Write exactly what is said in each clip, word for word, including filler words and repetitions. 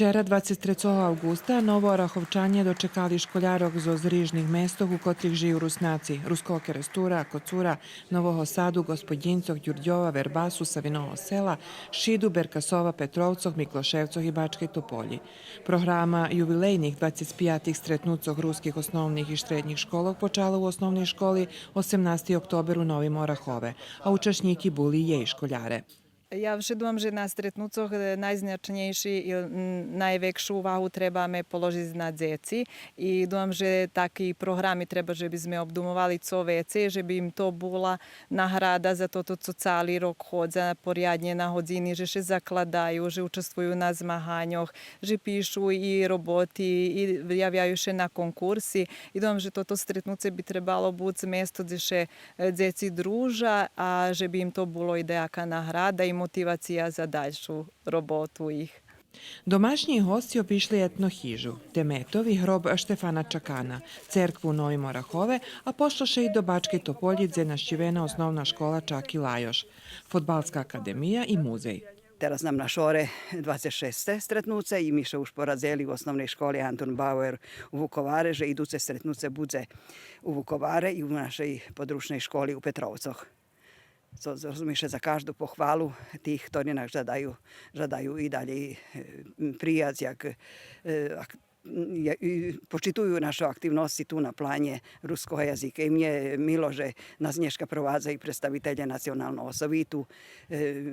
Вчера, двацец трецого авґуста, Новоораховчанє дочекали школярох зоз рижних местох у котрих жию Руснаци: Руского Керестура, Коцура, Нового Саду, Ґосподїнцох, Дюрдьова, Вербасу, Савиного Села, Шиду, Беркасова, Петровцох, Миклошевцох и Бачкей Тополї. Програма ювилейних двацец пиятих стретнуцох руских основних и штреднїх школох почала у Основней школи „Осемнасти октобер” у Новим Орахове, а учашнїки були єй школяре. Я вше думам же на стретнуцох, е, найзначнєйши и, м, найвекшу увагу требаме положиц на дзеци. И думам же таки програми треба же би зме обдумовали цо вецей, же би им то була награда за тото цо цали рок ходза поряднє на годзини, же ше закладаю, же участвую на змаганьох, же пишу и роботи, и явяю ше на конкурси. И думам же тото стретнуце би требало буц место дзе ше, е, дзеци дружа, а же би им то було и даяка награда и мотивация за дальшу роботу их. Домашнї госци обишли етно хижу, Теметов и гроб Штефана Чакана, церкву у Новим Орахове, а пошло ше и до Бачкей Тополї, дзе нащивена Основна школа „Чаки Лайош”, Фодбалска академия и музей. Тераз нам на шоре двацец шесте стретнуце и ми ше уж порадзели у Основней школи „Антон Бауер” у Вуковаре же идуце стретнуце будзе у Вуковаре и у нашей подручней школи у Петровцох. Цо, зрозуми ше, за кажду похвалу тих хтори нас жадаю, жадаю и далєй, е, прияц, як, е, ак-, я-, и почитую нашо активносци ту на планє руского язика. И мнє мило же нас нєшка провадза и представителє Националного совиту, е,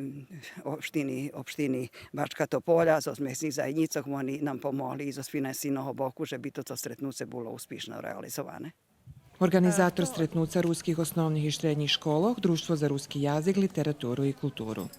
општини, општини Бачка Тополя, зоз месних заєднїцох, вони нам помогли и зоз финансийного боку же би тото стретнуце було успишно реализоване. Орґанизатор стретнуца руских основних и штреднїх школох — Дружтво за руски язик, литературу и културу.